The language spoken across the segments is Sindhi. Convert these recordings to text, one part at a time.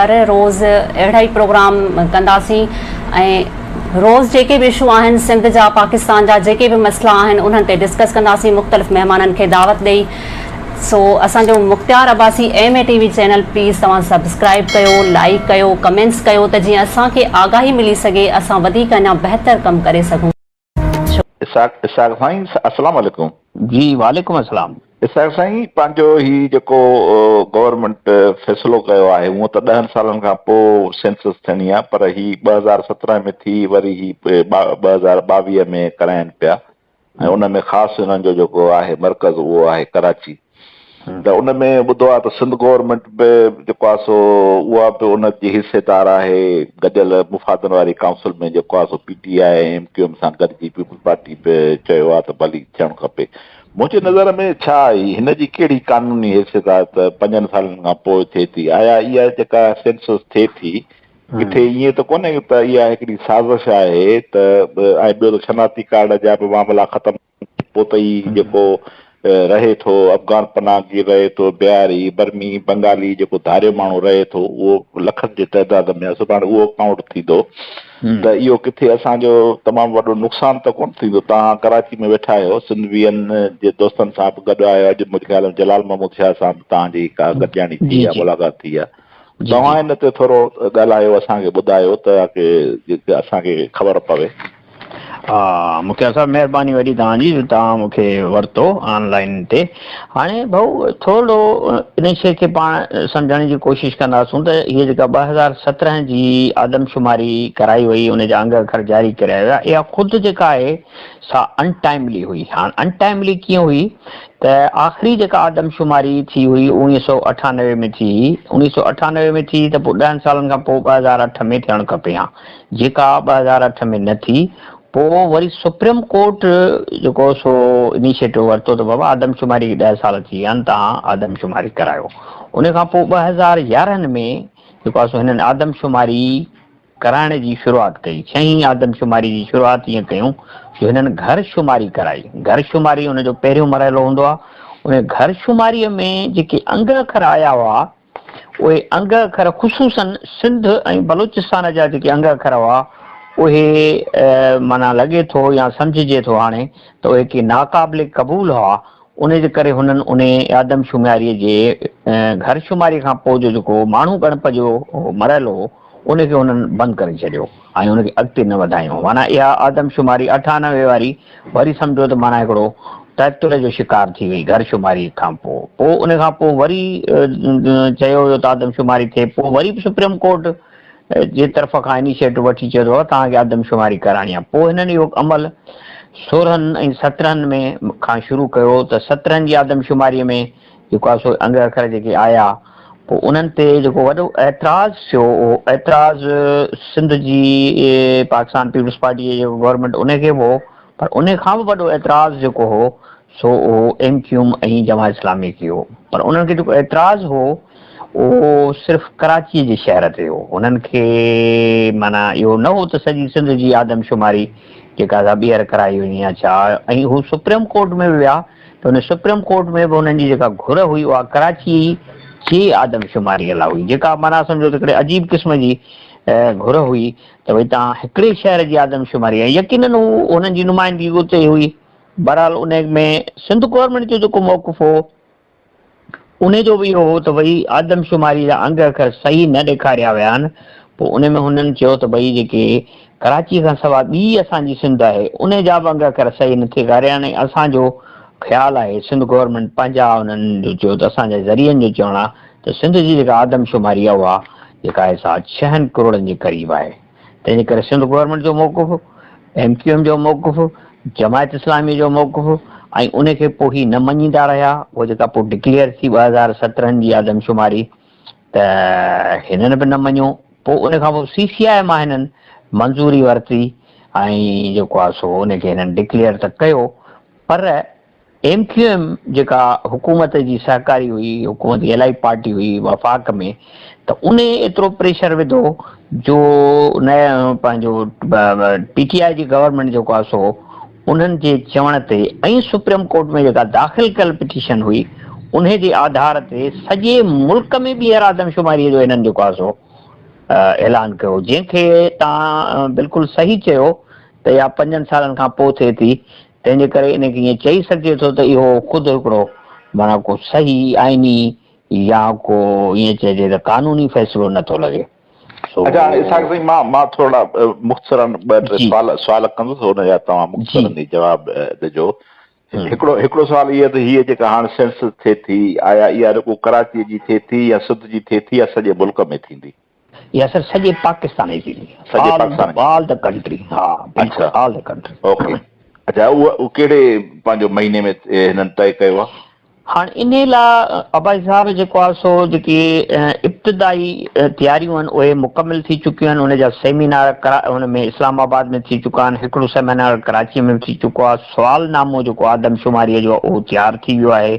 هر روز اهڙا ئي پروگرام ڪنداسين ۽ روز جيڪي به اشو آهن سنڌ جا پاڪستان جا جيڪي به مسئلا آهن انهن تي ڊسڪس ڪنداسين مختلف مهمانن کي دعوت ڏئي سو اسان جو Mukhtiar Abbasi M A T V channel please توهان سبسڪرائب ڪيو لائيڪ ڪيو ڪمينٽس ڪيو ته جيئن اسان کي آگاهي ملي سگهي اسان وڌيڪ اڃا بهتر ڪم ڪري سگهون. اسحاق اسحاق سائين السلام عليڪم. جي وعليڪم السلام. اسحاق سائين پنهنجو هي جيڪو گورنمينٽ فيصلو ڪيو آهي هونء ته ڏهن سالن کان پوء سينسس ٿيڻي آهي پر هي 2017 ۾ ٿي وري هي 2022 ۾ ڪرائين پيا ۽ ان ۾ خاص هنن جو جيڪو آهي مرڪز اهو آهي ڪراچي ته ان ۾ ٻڌو آهي ته سنڌ گورنمينٽ به جيڪو آهي سو اها به ان جي حصيدار آهي گڏيل مفادن واري ڪائونسل ۾ جيڪو آهي سو P T I ۽ M Q M سان گڏجي پيپلز پارٽي به چيو آهي ته ڀلي ٿيڻ کپي منهنجي نظر ۾ ڇا آهي هن جي ڪهڙي قانوني حيثيت آهي ته پنجن سالن کان پوء ٿئي ٿي آيا اها جيڪا سينسس ٿئي ٿي ڪٿي ائين ته ڪونهي ته اها هڪڙي سازش آهي ته ۽ ٻيو ته شناختي ڪارڊ جا به معاملا ختم پوء ته هي جيڪو رهي ٿو افغان پناهگير رهي ٿو، بهاري، برمي، بنگالي جيڪو ڌاريو ماڻهو رهي ٿو اهو لکن جي تعداد ۾ آهي سڀاڻي اهو ڪائونٽ ٿيندو ته اهو ڪٿي اسان جو تمام وڏو نقصان ته ڪونه ٿيندو توهان ڪراچي ۾ ويٺا آهيو سنڌ وي اين جي دوستن سان به گڏ آهيو اڄ منهنجي خيال ۾ جلال محمود شاهه سان به توهان جي ڪا گڏجاڻي ٿي آهي ملاقات ٿي آهي توهان ان تي ٿورو ڳالهايو اسان کي ٻڌايو ته اسان کي خبر پوي. ها مکيا صاحب مهرباني وڏي توهان جي جو توهان مون کي ورتو آن لائين تي هاڻي ڀائو ٿورڙو ان شي کي پاڻ سمجهڻ جي ڪوشش ڪنداسون ته هي جيڪا 2017 جي آدمشماري ڪرائي وئي ان جا انگ اکر جاري ڪرايا ويا اها خود جيڪا آهي سا ان ٽائملي هئي هاڻ ان ٽائملي ڪيئن هئي ته آخري جيڪا آدمشماري ٿي هئي 1998 ۾ ٿي هئي 1998 ۾ ٿي ته پوء ڏهن سالن کان پوء 2008 ۾ ٿيڻ کپي ها جيڪا 2008 ۾ نه ٿي، پوء وري سپريم ڪورٽ جيڪو سو انيشيٽو ورتو ته بابا آدمشماري کي ڏهه سال ٿي ويا آهن توهان آدمشماري ڪرايو. ان کان پوء 2011 ۾ جيڪو آهي سو هنن آدمشماري ڪرائڻ جي شروعات ڪئي. ڇهين آدمشماري جي شروعات ائين ڪيون جو هنن گهر شماري ڪرائي. گهر شماري ان جو پهريون مرحلو هوندو آهي. ان گهر شماري ۾ جيڪي انگ اکر آيا هئا اهي انگ اکر خصوصاً سنڌ ۽ بلوچستان جا جيڪي انگ اکر هئا اهي معنيٰ لڳي ٿو يا سمجهجي ٿو هاڻي ته اهي ڪي ناقابل قبول هئا ان جي ڪري هنن ان آدمشماري جي گهر شماري کان پوء جو جيڪو ماڻهو ڳڻپ جو مرحلو هو ان کي هنن بند ڪري ڇڏيو ۽ ان کي اڳتي نه وڌايائون. معنيٰ اها آدمشماري 98 واري وري سمجهو ته معنيٰ هڪڙو تعطل جو شڪار ٿي وئي گهر شماري کان پوء. پوء ان کان پوء وري چيو ويو ته آدمشماري ٿئي. پوء وري به سپريم ڪورٽ جي طرف کان انيشيٽو وٺي چيو ته توهان کي آدمشماري ڪرائڻي آهي. پوء هنن اهو عمل 16 ۽ 17 ۾ کان شروع ڪيو ته 17 جي آدمشماري ۾ جيڪو آهي سو انگ اکر جيڪي آيا پوء انهن تي جيڪو وڏو اعتراض ٿيو اهو اعتراض سنڌ جي پاڪستان پيپلز پارٽي جي جيڪو گورنمينٽ ان کي به هو پر ان کان به وڏو اعتراض جيڪو هو سو اهو M Q M ۽ Jamaat Islami کي هو پر انهن کي جيڪو اعتراض هو اهو صرف ڪراچي جي شهر تي هو انهن کي معنيٰ اهو نه هو ته سڄي سنڌ جي آدمشماري جيڪا سا ٻيهر ڪرائي وڃي يا ڇا ۽ هو سپريم ڪورٽ ۾ به ويا ته ان سپريم ڪورٽ ۾ به انهن جي جيڪا گهر هئي اها ڪراچي جي آدمشماريء لاء هئي جيڪا معنيٰ سمجهو ته هڪڙي عجيب قسم جي گهر هئي ته ڀئي توهان هڪڙي شهر جي آدمشماري ۽ يقينن هو انهن جي نمائندگي اتي هئي بهرحال ان ۾ سنڌ گورنمينٽ جو جيڪو موقف هو انهي جو به اهو هو ته ڀئي آدمشماري جا انگ اکر صحيح نه ڏيکاريا ويا آهن، پوء انهي ۾ هنن چيو ته ڀئي جيڪي ڪراچي کان سوا ٻي اسان جي سنڌ آهي انهي جا به انگ اکر صحيح نه ٿيکاريا آهن ۽ اسان جو خيال آهي سنڌ گورنمينٽ پنهنجا انهن جو چيو ته اسان جي ذريعن جو چوڻ آهي ته سنڌ جي جيڪا آدمشماري آهي اها جيڪا آهي سا ڇهن ڪروڙن جي قريب آهي. تنهن جي ڪري سنڌ گورنمينٽ جو موقف، ايم ڪيو ايم جو موقف، جماعت اسلامي جو موقف ۽ ان کي پوء هي نه مڃيندا رهيا، اهو جيڪا پوء ڊڪليئر ٿي 2017 جي آدمشماري ته هنن به نه مڃيو، پوء ان کان پوء سي سي آء مان هنن منظوري ورتي ۽ جيڪو آهي سو ان کي هنن ڊڪليئر ته ڪيو پر ايم ڪيو ايم جيڪا حڪومت جي سهڪاري هئي، حڪومت جي الائي پارٽي هئي وفاق ۾ ته ان ايترو پريشر وڌو جو نه پنهنجو پي ٽي آء جي گورنمينٽ جيڪو آهي سو انهن جي چوڻ تي ۽ سپريم ڪورٽ ۾ جيڪا داخل ڪيل پٽيشن هئي انهي جي آڌار تي سڄي ملڪ ۾ ٻيهر آدمشماري جو هنن جيڪو آهي سو اعلان ڪيو جنهن کي توهان بلڪل صحيح چيو ته اها پنجن سالن کان پوء ٿئي ٿي تنهن جي ڪري ان کي ائين چئي سگهجي ٿو ته اهو خود هڪڙو معنيٰ ڪو صحيح آئيني يا ڪو ائين چئجي ته قانوني فيصلو نه ٿو لڳي. سو اڇا هاڻي اسحاق سائين مان مان ٿورڙا مختصرا ٻه ٽي جي سوال سوال ڪندس ان جا توهان جي مختصرا ئي جواب ڏجو. هڪڙو هڪڙو سوال اهو ته هيء جيڪا هاڻ سينسس ٿئي ٿي آيا اها رڳو ڪراچيء جي ٿئي ٿي يا سنڌ جي ٿئي ٿي يا سڄي ملڪ ۾ ٿيندي؟ اها سر سڄي پاڪستان جي ٿيندي. سڄي آل پاڪستان جي. آل the country ها بلڪل اڇا آل the country. Okay اڇا اهو ڪهڙي پنهنجو مهيني ۾ هنن طئي ڪيو آهي؟ هاڻ انهي لاء عباسي صاحب جيڪو آهي سو جيڪي ابتدائي تياريون آهن اهي مڪمل ٿي چڪيون آهن ان جا سيمينار ان ۾ اسلام آباد ۾ ٿي چڪا آهن هڪڙو سيمينار ڪراچي ۾ به ٿي چڪو آهي سوال نامو جيڪو آدمشماري جو اهو تيار ٿي ويو آهي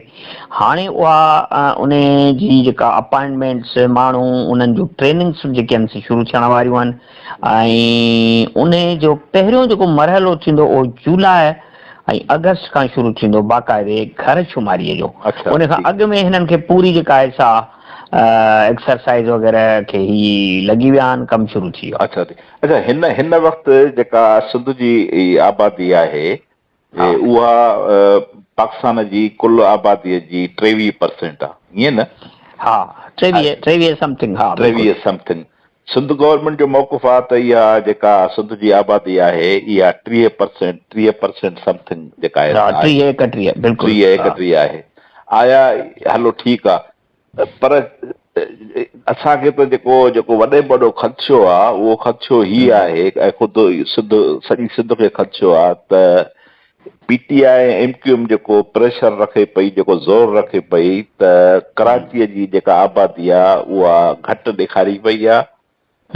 هاڻي اها ان جي جيڪا اپائنٽمينٽس ماڻهو انهن جون ٽريننگس به جيڪي آهن سي شروع ٿيڻ واريون آهن ۽ انهي جو پهريون جيڪو مرحلو ٿيندو اهو جولاء ۽ آگسٽ کان شروع ٿيندو باقاعدي گهر شماريء جو ان کان اڳ ۾ هنن کي پوري جيڪا آهي سا ايڪسرسائيز وغيره کي هي لڳي ويا آهن ڪم شروع ٿي ويو آهي. اڇا اڇا هن هن وقت جيڪا سنڌ جي آبادي آهي اها پاڪستان جي ڪل آبادي جي 23 پرسينٽ آهي ائين نه؟ ها 23 23 سمٿنگ ها بلڪل. 23 سمٿنگ سنڌ گورنمينٽ جو موقف آ ته اها جيڪا سنڌ جي آبادي آهي اها 30 پرسينٽ 30 پرسينٽ سمٿنگ جيڪا آهي ها 30 31 بلڪل 30 31 آهي آيا هلو ٺيڪ آ پر اسان کي ته جيڪو جيڪو وڏي ۾ وڏو خدشو آ اهو خدشو هي آهي ۽ خود سنڌ سڄي سنڌ کي خدشو آ ته P T I ۽ M Q M جيڪو پريشر رکي پئي، جيڪو زور رکي پئي ته ڪراچيء جي جيڪا آبادي آ اها گهٽ ڏيکاري پئي آ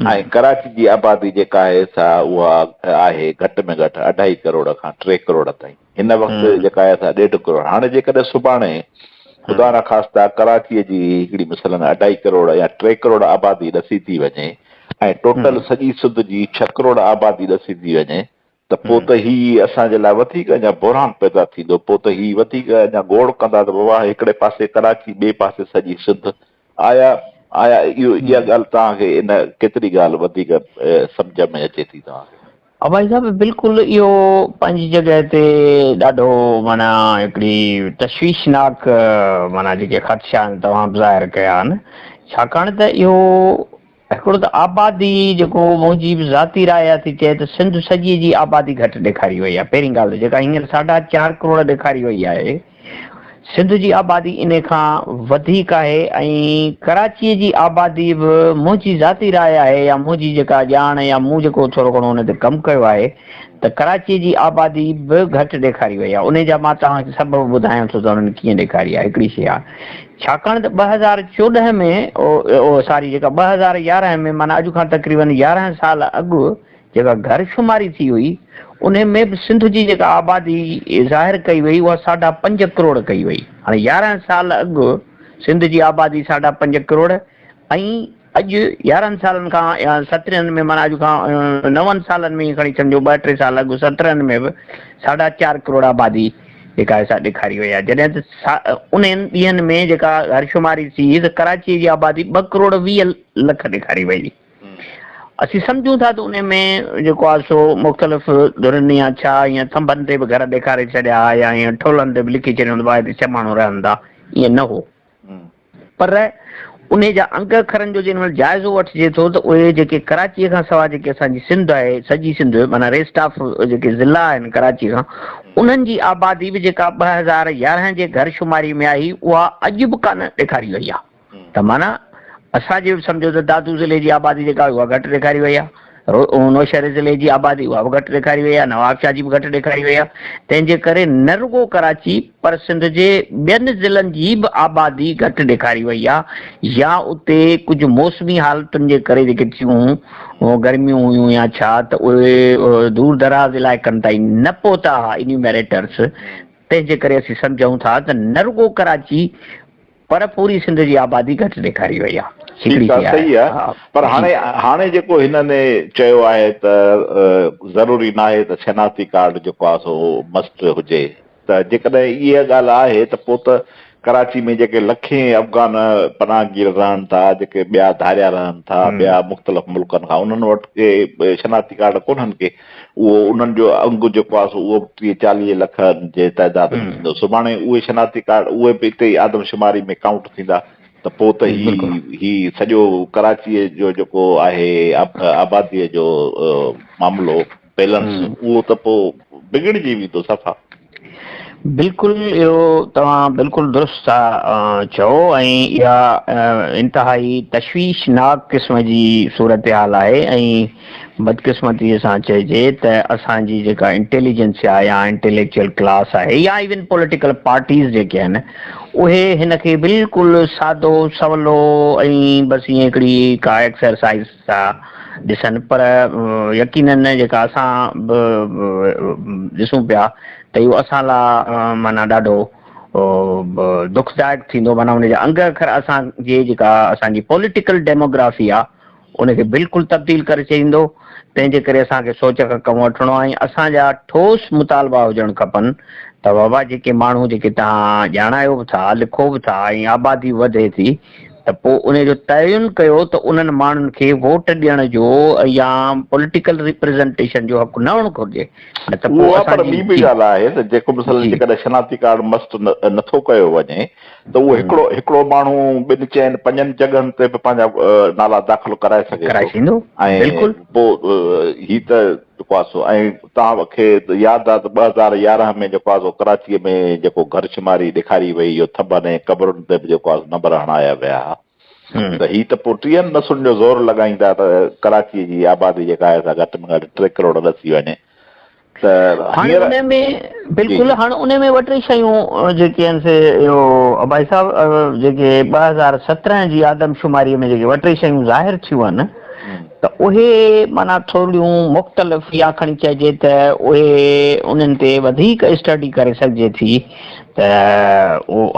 ۽ ڪراچي جي آبادي جيڪا آهي سا اها آهي گهٽ ۾ گهٽ اڍائي ڪروڙ کان ٽي ڪروڙ تائين هن وقت جيڪا آهي سا ڏيڍ ڪروڙ هاڻي جيڪڏهن سڀاڻي خدا نخواسته ڪراچيء جي هڪڙي مثلاً اڍائي ڪروڙ يا ٽي ڪروڙ آبادي ڏسي ٿي وڃي ۽ ٽوٽل سڄي سنڌ جي ڇهه ڪروڙ آبادي ڏسي ٿي وڃي ته پوء ته هي اسان جي لاء وڌيڪ اڃا بحران پيدا ٿيندو، پوء ته هي وڌيڪ اڃا گوڙ ڪندا ته بابا هڪڙي پاسي ڪراچي ٻئي پاسي سڄي سنڌ. آيا آيا اهو اها ڳالهه توهان کي ان ڪيتري ڳالهه وڌيڪ سمجهه ۾ اچي ٿي توهان کي؟ ابائي صاحب بلڪل اهو پنهنجي جڳهه تي ڏاڍو معنيٰ هڪڙي تشويشناڪ معنيٰ جيڪي خدشا آهن توهان به ظاهر ڪيا آهن ڇاڪاڻ ته اهو هڪڙو ته آبادي جيڪو منهنجي به ذاتي راء اها ٿي چئي ته سنڌ سڄي جي آبادي گهٽ ڏيکاري وئي آهي پهرين ڳالهه ته جيڪا هينئر ساڍا چار ڪروڙ ڏيکاري وئي آهي سنڌ جي آبادي انهي کان وڌيڪ آهي ۽ ڪراچي جي آبادي به منهنجي ذاتي راء آهي يا منهنجي جيڪا ڄاڻ يا مون جيڪو ٿورو گهڻو ان تي ڪم ڪيو آهي ته ڪراچي جي آبادي به گهٽ ڏيکاري وئي آهي انهي جا مان توهان کي سبب ٻڌايان ٿو ته انهن ڪيئن ڏيکاري آهي هڪڙي شيء آهي ڇاڪاڻ ته 2014 ۾ ساري جيڪا 2011 ۾ معنيٰ اڄ کان تقريبن 11 سال اڳ جيڪا گهر شماري ٿي هئي انهي ۾ به سنڌ جي جيڪا آبادي ظاهر ڪئي وئي اها ساڍا پنج ڪروڙ ڪئي وئي. هاڻي 11 سال اڳ سنڌ جي آبادي ساڍا پنج ڪروڙ ۽ اڄ 11 سالن کان يا سترهن ۾ معنيٰ اڄ کان نون سالن ۾ ئي کڻي سمجهو ٻه ٽي سال اڳ سترهن ۾ به ساڍا چار ڪروڙ آبادي جيڪا آهي سا ڏيکاري وئي آهي جڏهن ته انهن ڏينهن ۾ جيڪا هرشماري ٿي ته ڪراچيء جي آبادي ٻه ڪروڙ 20 لک ڏيکاري وئي. اسين سمجهون ٿا ته انهي ۾ جيڪو آهي سو مختلف ڌرين يا ڇا ائين ٿنڀن تي به گهر ڏيکاري ڇڏيا يا ائين ٺولهن تي به لکي ڇڏيو ته ڀاء هتي ڇهه ماڻهو رهن ٿا ائين نه هو. پر انهي جا انگ اکرن جو جنهن مهل جائزو وٺجي ٿو ته اهي جيڪي ڪراچيء کان سواء جيڪي اسان جي سنڌ آهي سڄي سنڌ معنيٰ ريسٽ آف جيڪي ضلعا آهن ڪراچيء کان انهن جي آبادي به جيڪا 2011 جي گهر شماري ۾ آئي اها اڄ به ڪانه ڏيکاري وئي آهي ته معنيٰ اسان جي سمجهو ته دادو ضلعي جي آبادي جيڪا اها گهٽ ڏيکاري وئي آهي نوشهري ضلعي جي آبادي اها به گهٽ ڏيکاري وئي آهي، نوابشاهه جي به گهٽ ڏيکاري وئي آهي، تنهن جي ڪري نه رڳو ڪراچي پر سنڌ جي ٻين ضلعن جي به آبادي گهٽ ڏيکاري وئي آهي يا اتي ڪجهه موسمي حالتن جي ڪري جيڪي ٿيون گرميون هيون يا ڇا ته اهي دور دراز علائقن تائين نه پهتا ها انيوميريٽرس تنهن جي ڪري اسين سمجهون ٿا ته نه رڳو ڪراچي پر پوري سنڌ جي آبادي گهٽ ڏيکاري وئي آهي. ٺيڪ آهي صحيح آهي پر هاڻي هاڻي جيڪو هنن چيو آهي ته ضروري ناهي ته شناختي ڪارڊ جيڪو آهي سو مسٽ هجي ته جيڪڏهن اها ڳالهه آهي ته پوء ته ڪراچي ۾ جيڪي لکين افغان پناهگير رهن ٿا، جيڪي ٻيا ڌاريا رهن ٿا، ٻيا مختلف ملڪن کان، انهن وٽ ڪي شناختي ڪارڊ ڪونهن ڪي، اهو انهن جو انگ جيڪو آهي سو اهو به ٽيهه چاليهه لکن جي تعداد ۾ ٿيندو. سڀاڻي اهي شناختي ڪارڊ اهي به اتي ئي آدمشماري ۾ ڪائونٽ ٿيندا ته پوء ته هي هي سڄو ڪراچيء جو جيڪو آهي آباديء جو معاملو بيلنس اهو ته پوء بگڙجي ويندو صفا. بلڪل اهو توهان بلڪل درست ٿا چئو ۽ اها انتهائي تشويشناڪ قسم جي صورتحال آهي ۽ بدقسمتيء سان چئجي ته اسان جي جيڪا انٽيليجنسيا يا انٽيليڪچوئل ڪلاس آهي يا ايون پوليٽيڪل پارٽيز جيڪي آهن اهي هن کي بلڪل سادو سولو ۽ بس ائين هڪڙي ڪا ايڪسرسائز ٿا ڏسن پر يقينن جيڪا اسان به ڏسون پيا ته اهو اسان لا معنيٰ ڏاڍو دکدائڪ ٿيندو معنيٰ ان جا انگ اکر اسان جي جيڪا اسان جي پوليٽيڪل ڊيموگرافي آ ان کي بلڪل تبديل ڪري ڇڏيندو تنهن جي ڪري اسان کي سوچ کان ڪم وٺڻو آهي ۽ اسان جا ٺوس مطالبا هجڻ کپن ته بابا جيڪي ماڻهو جيڪي توهان ڄاڻايو به ٿا لکو به ٿا ۽ آبادي وڌي ٿي ته پوء ان جو تعين ڪيو ته انهن ماڻهن کي ووٽ ڏيڻ جو يا پوليٽيڪل ريپريزنٽيشن جو حق نه هئڻ گهرجي نه ته پوء اهو آهي پر اسان جي ٻي به جي ڳالهه آهي ته جيڪو مثلاً جي جيڪڏهن شناختي ڪارڊ مست نٿو ڪيو وڃي ته اهو هڪڙو هڪڙو ماڻهو ٻن چئن پنجن جڳهن تي به پنهنجا نالا داخل ڪرائي سگهي ڪرائي ٿو ڇڏيندو ۽ بلڪل. پوء هي ته جيڪو آهي سو ۽ توهان کي ياد آهي ته 2011 ۾ جيڪو آهي سو ڪراچيء ۾ جيڪو گهر شماري ڏيکاري وئي اهو ٿنڀن ۽ قبرن تي به جيڪو آهي سو نمبر هڻايا ويا ها ته هي ته پوء ٽيهن نسلن جو زور لڳائيندا ته ڪراچيء جي آبادي جيڪا آهي سا گهٽ ۾ گهٽ 3 ڪروڙ رسي وڃي ته هاڻي هينئر ان ۾ جي بلڪل جي هاڻي ان ۾ ٻه ٽي شيون جيڪي آهن سي اهو ابائي صاحب جيڪي 2017 جي آدمشماري ۾ جيڪي ٻه ٽي شيون ظاهر ٿيون آهن ته اهي معنيٰ ٿورڙيون مختلف يا کڻي چئجي ته اهي انهن تي وڌيڪ اسٽڊي ڪري سگهجي ٿي ته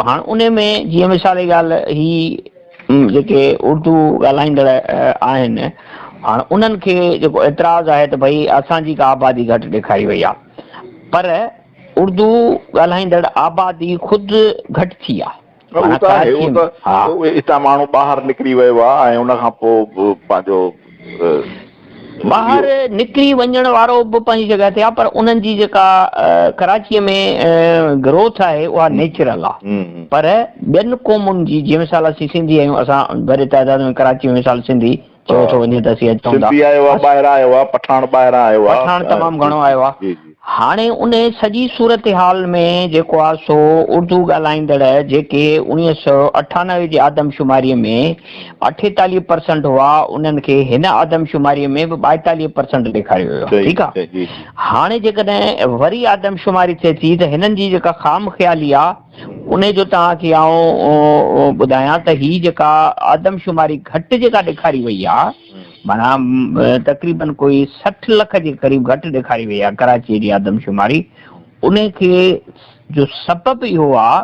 هاڻ ان ۾ جيئن مثال جي ڳالهه هي جيڪي اردو ڳالهائيندڙ آهن هاڻ انهن کي جيڪو اعتراض آهي ته ڀئي اسان جي ڪا آبادي گهٽ ڏيکاري وئي آهي پر اردو ڳالهائيندڙ آبادي خود گهٽ ٿي آهي اهو معنيٰ ته آهي ڪراچي اهو ۾ ها. ته هتان ماڻهو ٻاهر نڪري ويو آهي ۽ ان کان پوء پنهنجو ٻاهر نڪري وڃڻ وارو به پنهنجي جڳهه تي آهي پر انهن جي جيڪا ڪراچيء ۾ گروٿ آهي اها نيچرل آهي پر ٻين قومن جي جيئن مثال اسين سنڌي آهيون اسان وڏي تعداد ۾ ڪراچي ۾ مثال سنڌي چيو ٿو وڃي ته اسين اچون ٿا سنڌي آيو آهي ٻاهران آيو آهي پٺاڻ ٻاهران آيو آهي پٺاڻ تمام گهڻو آيو آهي هاڻي ان سڄي صورتحال ۾ جيڪو آهي سو اردو ڳالهائيندڙ جيڪي 1998 جي آدمشماري ۾ 48 پرسنٽ هئا انهن کي هن آدمشماري ۾ به 42 پرسنٽ ڏيکاريو ويو آهي ٺيڪ آهي هاڻي جيڪڏهن وري آدمشماري ٿئي ٿي ته هنن جي جيڪا خام خيالي آهي ان جو توهان کي آئون ٻڌايان ته هي جيڪا آدمشماري گهٽ جيڪا ڏيکاري وئي آهي معنيٰ تقريبن ڪوئي 60 لک جي قريب گهٽ ڏيکاري وئي آهي ڪراچيء جي آدمشماري. ان کي جو سبب اهو آهي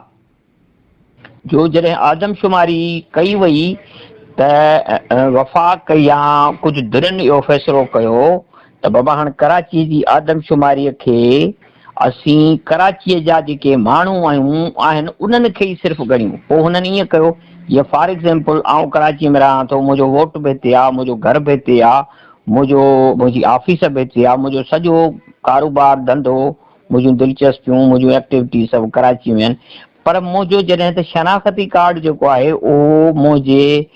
جو جڏهن آدمشماري ڪئي وئي ته وفاق يا ڪجهه ڌرين اهو فيصلو ڪيو ته بابا هاڻ ڪراچيء جي آدمشماريء کي اسين ڪراچيء جا جيڪي ماڻهو آهيون آهن انهن کي ئي صرف ڳڻيون. پوء هنن ائين ڪيو جيئن فار ايگزيمپل آئون ڪراچيء ۾ رهان ٿو، منهنجو ووٽ به هتي آ، منهنجو گهر به هتي آ، منهنجو منهنجي آفيس به هتي آ، منهنجو سڄو ڪاروبار ڌنڌو، منهنجون دلچسپيون، منهنجون ايڪٽيوٽيز سڀ ڪراچيء ۾ آهن. پر منهنجو جڏهن ته شناختي ڪارڊ جيڪو آهي اهو منهنجي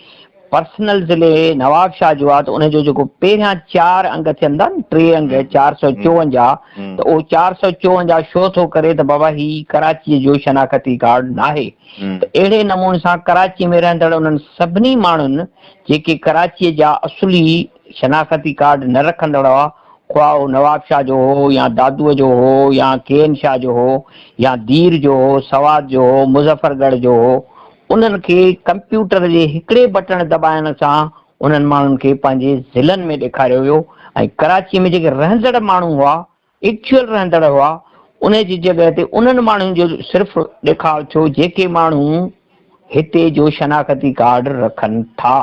پرسنل ضلعي نوابشاهه جو آهي ته ان جو جيڪو پهريان چار انگ ٿين ٿا نه ٽي انگ 454 ته اهو 454 شو ٿو ڪري ته بابا هي ڪراچيء جو شناختي ڪارڊ ناهي ته اهڙي نموني سان ڪراچيء ۾ رهندڙ انهن سڀني ماڻهن جيڪي ڪراچيء جا اصلي شناختي ڪارڊ نه رکندڙ هئا خواه اهو نوابشاهه جو هو يا دادوء جو هو يا ڪي اين شاهه جو هو يا دير جو هو، سوات جو هو، مظفر ڳڙهه جو هو، انهن کي ڪمپيوٽر جي هڪڙي بٽڻ دٻائڻ سان انهن ماڻهن کي پنهنجي ضلعن ۾ ڏيکاريو ويو ۽ ڪراچيء ۾ جيڪي رهندڙ ماڻهو هئا، ايڪچوئل رهندڙ هئا، انهي جي جڳهه تي انهن ماڻهن جو صرف ڏيکاء ٿيو جيڪي ماڻهو هتي جو شناختي ڪارڊ رکن ٿا.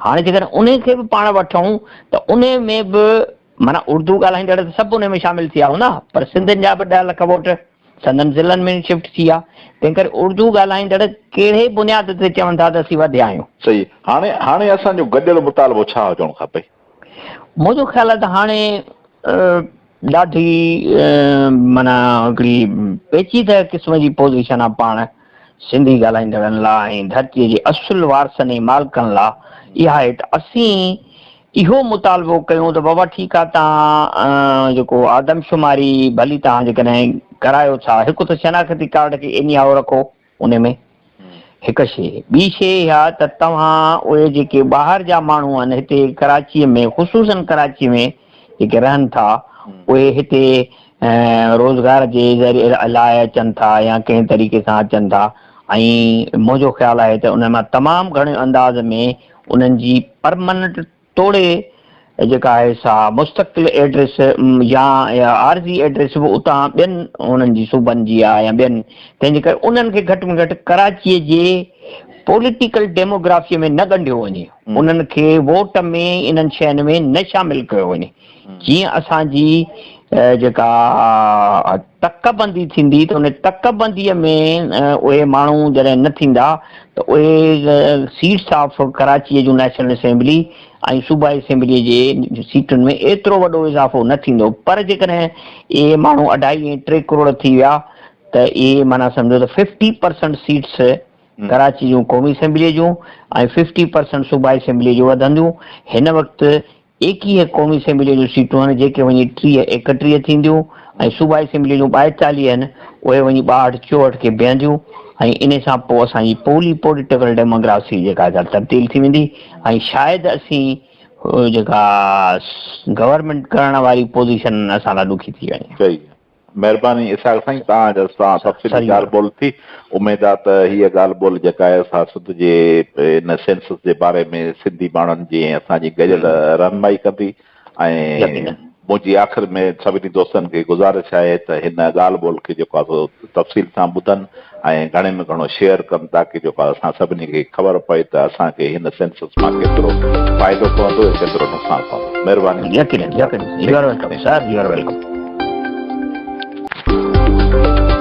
هاڻي جيڪڏهن انهي کي به پاڻ وٺون ته انهي ۾ به معنيٰ اردو ڳالهائيندڙ ته سڀ انهي ۾ شامل ٿي ويا هوندا پر سنڌين جا به 10 لک ووٽ سندن ضلعن ۾ شفٽ ٿي ويا، تنهن ڪري اردو ڳالهائيندڙ ڪهڙي بنياد تي چون ٿا ته اسين وڌيا آهيون؟ صحيح، هاڻي هاڻي اسان جو گڏيل مطالبو ڇا هجڻ کپي؟ منهنجو خيال آهي ته هاڻي ڏاڍي معنيٰ هڪڙي پيچيده قسم جي پوزيشن آهي پاڻ سنڌي ڳالهائيندڙن لا ۽ ڌرتيء جي اصل وارثن ۽ مالڪن لا اها آهي ته اسين اهو مطالبو ڪيون ته بابا ٺيڪ آهي توهان جيڪو آدمشماري ڀلي توهان جيڪڏهن ڪرايو ٿا هڪ ته شناختي ڪارڊ کي ايني هائو رکو ان ۾ هڪ شيء ٻي شيء اها ته توهان اهي جيڪي ٻاهر جا ماڻهو آهن هتي ڪراچيء ۾ خصوصن ڪراچيء ۾ جيڪي رهن ٿا اهي هتي روزگار جي ذريعي لاء اچن ٿا يا ڪنهن طريقي سان اچن ٿا ۽ منهنجو خيال آهي ته انهن مان تمام گهڻي انداز ۾ انهن جي پرمننٽ توڙي جيڪا آهي سا مستقل ايڊريس يا عارضي ايڊريس به اتان ٻين انهن جي صوبن جي آهي يا ٻين تنهن جي ڪري انهن کي گهٽ ۾ گهٽ ڪراچيء جي پوليٽيڪل ڊيموگرافيء ۾ نه ڳنڍيو وڃي انهن کي ووٽ ۾ انهن شين ۾ نه شامل ڪيو وڃي جيئن اسان جي جيڪا تڪ بندي ٿيندي ته ان تڪ بنديء ۾ اهي ماڻهو جڏهن نه ٿيندا ته اهي سيٽس آف ڪراچيء جون نيشنل اسيمبلي ۽ صوبائي اسيمبليء جي سيٽن ۾ ايترو وڏو اضافو نه ٿيندو پر جيڪڏهن اهي ماڻهو اڍائي ۽ ٽي ڪروڙ ٿي ويا ته اهي معنيٰ سمجهو ته ففٽي پرسنٽ سيٽس ڪراچي جون قومي اسيمبليء جون ۽ ففٽي پرسنٽ صوبائي اسيمبليء جون وڌنديون. هن وقت 21 قومي اسيمبليء جون سيٽون آهن، جيڪي وڃي 30 31 ٿينديون ۽ صوبائي اسيمبليء جون 42 آهن، اهي وڃي 62 64 کي بيهنديون ۽ انهي سان پوء اسان جي پولي پوليٽيڪل ڊيموگرافي جيڪا آهي سا تبديل ٿي ويندي ۽ شايد اسين جيڪا گورنمينٽ ڪرڻ واري پوزيشن اسان لاء ڏکي ٿي وڃي. صحيح. مهرباني اسحاق سائين توهان جا سان تفصيلي ڳالهه ٻولهه ٿي اميد آ ته هيء ڳالهه ٻولهه جيڪا آهي سا سنڌ جي ان سينسس جي باري ۾ سنڌي ماڻهن جي ۽ اسان جي گڏيل رهنمائي ڪندي ۽ منهنجي آخر ۾ سڀني دوستن کي گذارش آهي ته هن ڳالهه ٻولهه کي جيڪو آ سو تفصيل سان ٻڌن ۽ گهڻي ۾ گهڻو شيئر ڪن تاڪه جيڪو آ اسان سڀني کي خبر پئي ته اسان کي هن سينسس مان ڪيترو فائدو پوندو ۽ ڪيترو نقصان پوندو مهرباني يقينن يقينن you are welcome sir you are welcome.